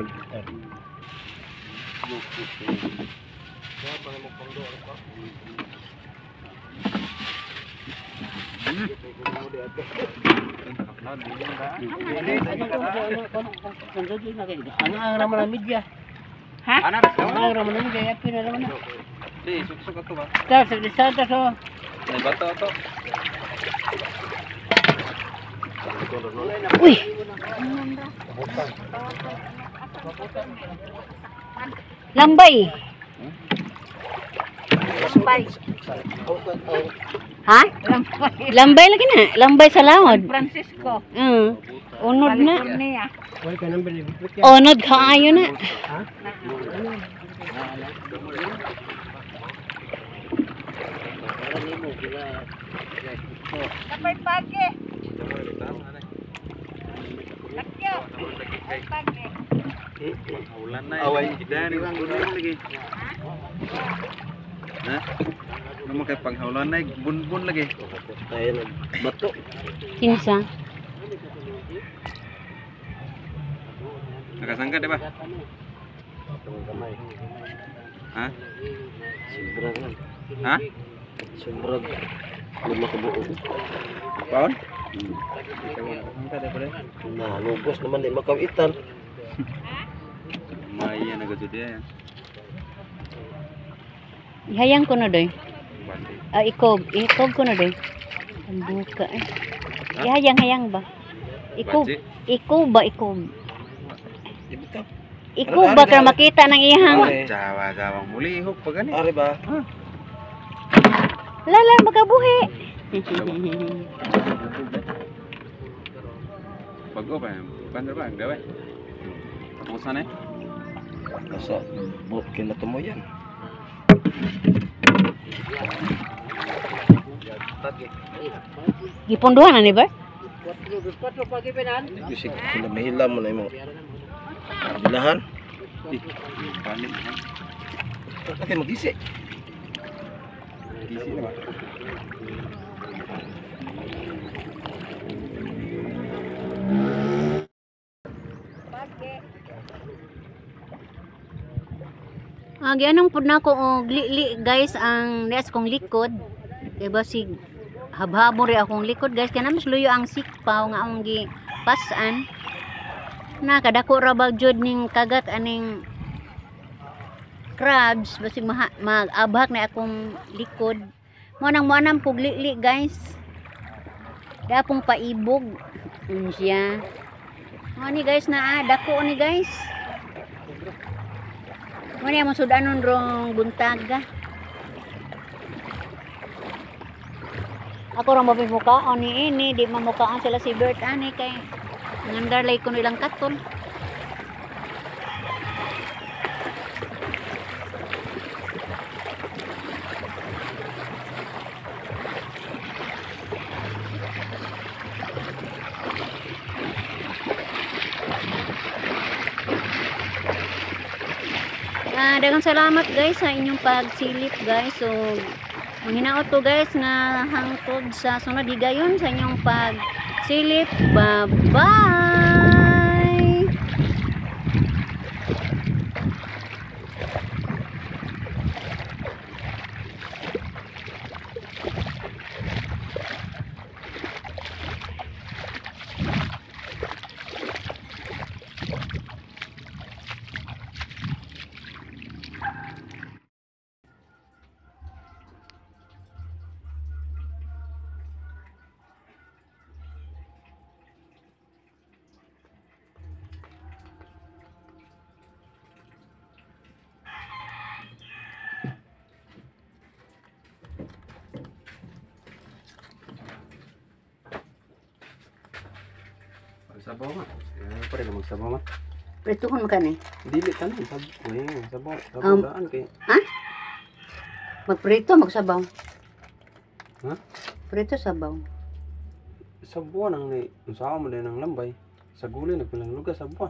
Gold. Ano ang raman ng media? Ha? Ano ang raman ng media? Yapin na raman na. Di, suksok ato ba? Tapos, sa so. May bato ato. Uy. Lambay. Lambay. Ha? Lambay. Lambay lagi na. Lambay sa lawod. Francisco. Unod na. California. Unod kaayo na. Kapay pagi. Lakyo. Pagi. Ulan na. Away. Dani, bunbun lagi. Ha? Naman kay panghaulan na bunbun lagi. Tayo bato. Kinsa? Nakasangka di ba? Ha? Sobrang. Ha? Sobrang. Lima ka buo. Paon? Nakasangka di ba? Na, lugos naman di makawitan. Maya na gud diya. Ihayang ko na doy. Bati. Ah, ikob. Ikob ko na doy. Ang buka eh. Ihayang-hayang ba? Ikob. Baji. Ikob ba? Ikob. Ibitaw. Ikob ba kaya makita ng iyang? Jawa jawa mulihok pa gani. Ari ba? Lala, makabuhi. Bago pa yan. Bandar ba? Gawa. Tapusan eh. Asa, kinato mo yan. Giponduhan na ni ba? Kasi kinamahila mo na yung bilahan. Palit na. Bakit mag-isi? Gisi na ba? Ah, gianong pud nako og li guys ang nias kong likod. Kay basig habhabon ri akong likod guys kay mas luyo ang sikpaw nga akong gi pasan. Na kadako ra ba jud ning kagat aning crabs basig mag-abhak na akong likod. Mo nang mo anang pug li guys. Dapong paibog. Siya. Mo ni guys na dako ni guys. Mo niya mo sudanon rong buntaga. Ako ra mapimukaon ni ini, di mamukaon sila si Bert ani kay ngandar lay kuno ilang katon. Daghang salamat guys sa inyong pagsilip guys. So manghinaot ko guys nga hangtod sa sunod higayon sa inyong pagsilip. Bye bye. Magsabaw ma. Pare na magsabaw ma. Prituhon ka ni. Dili tanan sab. Eh, sabaw. Sabaw daan kay. Ha? Magprito magsabaw. Ha? Prito sabaw. Sabaw nang ni unsa mo din ang lambay. Sa gulay nagpilang lugar sabaw.